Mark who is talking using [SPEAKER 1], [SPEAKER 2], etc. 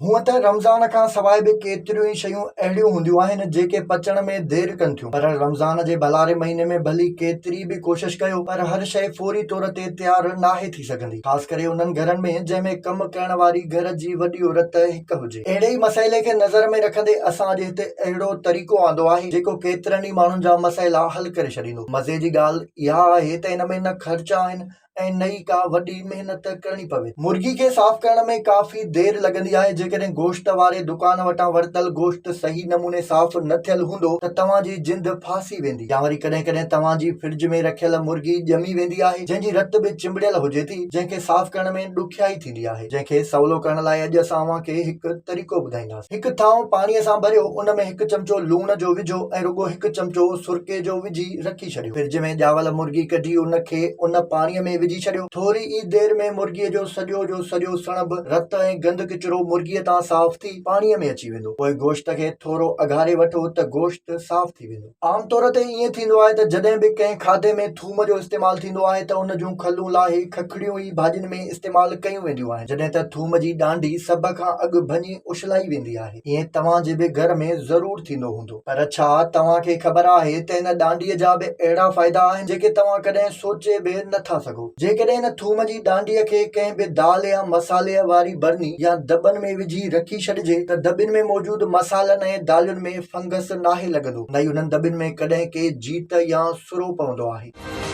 [SPEAKER 1] هونء ته رمضان کان سواء به ڪيتريون ئي شيون اهڙيون هونديون آهن، جيڪي پچڻ ۾ دير ڪن ٿيون، پر رمضان جي ڀلاري مهيني ۾ ڀلي ڪيتري به ڪوشش ڪيو، پر هر شيء فوري طور تي تيار ناهي ٿي سگهندي. خاص ڪري انهن گهرن ۾ جنهن ۾ ڪم ڪرڻ واري گهر جي وڏي عورت هڪ هجي. اهڙي ئي مسئلي کي نظر ۾ رکندي اسان اڄ هتي اهڙو طريقو آندو آهي، جيڪو ڪيترن ئي ماڻهن جا مسئلا حل ڪري ڇڏيندو. مزي جي ڳالهه اها آهي ته ان ۾ نه خرچ آهن ۽ نه ئي ڪا وڏي محنت ڪرڻي پوي. مرغي کي صاف ڪرڻ ۾ ڪافي دير لڳندي آهي، جيڪڏهن گوشت واري دڪان وٽان ورتل گوشت صحيح نموني صاف نه ٿيل هوندو ته توهان جي جند ڦاسي ويندي يا وري ڪڏهن ڪڏهن توهان جي فرج ۾ رکيل مرغي ڄمي ويندي آهي جنهن جي رت به چنبڙيل هجي ٿي جنهن کي صاف ڪرڻ ۾ ڏکيائي ٿيندي آهي جنهن کي سولو ڪرڻ لاء اڄ اسان اوهان کي هڪ طريقو ٻڌائينداسين. هڪ ٿانو پاڻي سان ڀريو ان ۾ هڪ چمچو لوڻ جو وجهو ۽ رڳو هڪ چمچو سرڪي جو وجهي رکي ڇڏيو. فرج ۾ ڄاول مرغي ڪڍي ان کي ان پاڻيء ۾ وجهي ڇڏيو. ٿوري ئي دير ۾ مرغيء جو سڄو جو سڄو سڻڀ، رت ۽ گند ڪچرو مرغيء تان صاف ٿي پاڻيء ۾ اچي ويندو. پوء گوشت کي ٿورو اگهاري وٺو ته گوشت صاف ٿي ويندو. عام طور تي ائين ٿيندو آهي ته جڏهن به ڪنهن کاڌي ۾ ٿوم جو استعمال ٿيندو آهي ته ان جون کلون لاهي ککڙيون ئي ڀاڄين ۾ استعمال ڪيون وينديون آهن. جڏهن ته ٿوم جي ڏانڊي سڀ کان اڳ ڀڃي اڇلائي ويندي آهي. ائين توهان جي به گهر ۾ ضرور ٿيندو هوندو. پر ڇا توهان کي خبر آهي ته ان ڏانڊيء جا به اهڙا فائدا آهن جيڪي توهان ڪڏهن سوچي به نه ٿا سگهو. جيڪڏهن ان ٿوم جي ڏانڊيء کي ڪنهن به دال يا مصالحي واري برني يا دٻن ۾ وجهي رکي ڇڏجي ته دٻين ۾ موجود مصالحن ۽ دالين ۾ فنگس ناهي لڳندو نه ئي انهن دٻين ۾ ڪڏهن ڪي جيت يا سرو پوندو آهي.